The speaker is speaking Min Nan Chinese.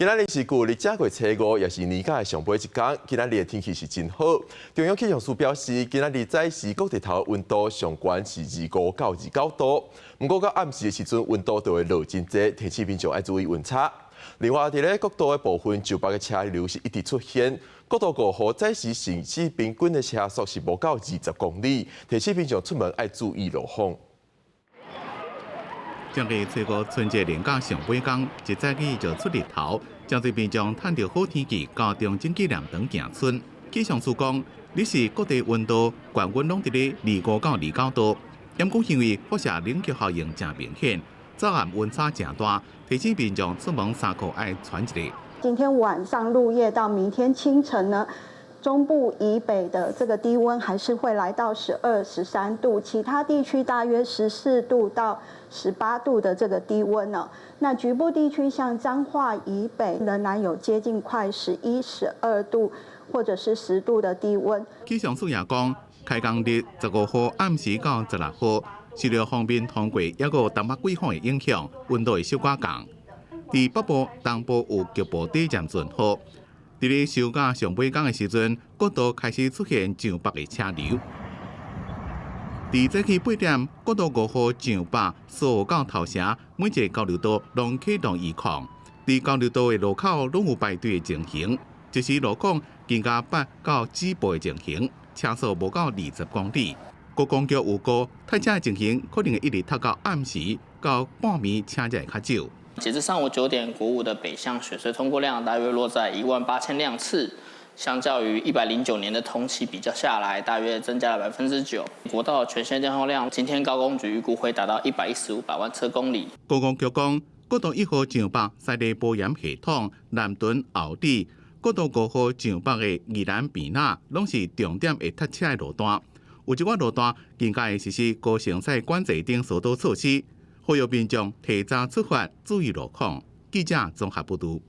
今仔日是舊曆正月初五，也是年假的上尾一工。今仔日的天氣是真好。中央氣象署表示，今仔日早時各地頭溫度上懸是25到29度。毋過到暗時的時陣，溫度就會落真濟，提醒民眾愛注意溫差。另外，佇咧國道的部分，上北的車流是一直出現。國道五號早時行駛平均的車速是無夠20公里，提醒民眾出門愛注意路況。正月初五春節連假上尾工，一早起就出日頭，真濟民眾趁著好天氣，到中正紀念堂行春。氣象署講，日時各地溫度懸溫攏佇咧25到29度，毋過因為輻射冷卻效應誠明顯，早暗溫差誠大，提醒民眾出門衫褲愛穿一下。今天晚上入夜到明天清晨呢，中部以北的這個低溫還是會來到12、13度，其他地區大約14度到18度的這個低溫呢。那局部地區像彰化以北仍然有接近快11、12度或者是10度的低溫。氣象署也講，開工日15號暗時到16號，受著鋒面通過抑閣東北季風的影響，溫度會小可降。佇北部、東部有局部短暫陣雨。佇咧收假上尾工的時陣，國道開始出現上北的車流。佇早起8點，國道五號上北蘇澳到頭城，每一個交流道攏啟動預控。佇交流道的路口攏有排隊的情形，這時路況更加八到止步的情形，車速無夠20公里。國公局預告，塞車的情形可能會一直塞到暗時，到半暝車才會較少。截至上午9點，國五的北向雪隧通過量大約落在18,000輛次，相較於109年的同期比較下來，大約增加了9%。國道全線交通量，今天高公局預估會達到115百萬車公里。高公局講，國道1號上北西里波鹽系統、南屯後里，國道五號上北的宜蘭坪仔，攏是重點會塞車的路段。有一寡路段更加會實施高乘載管制等疏導措施，呼籲民眾提早出發，注意路況。記者綜合報導。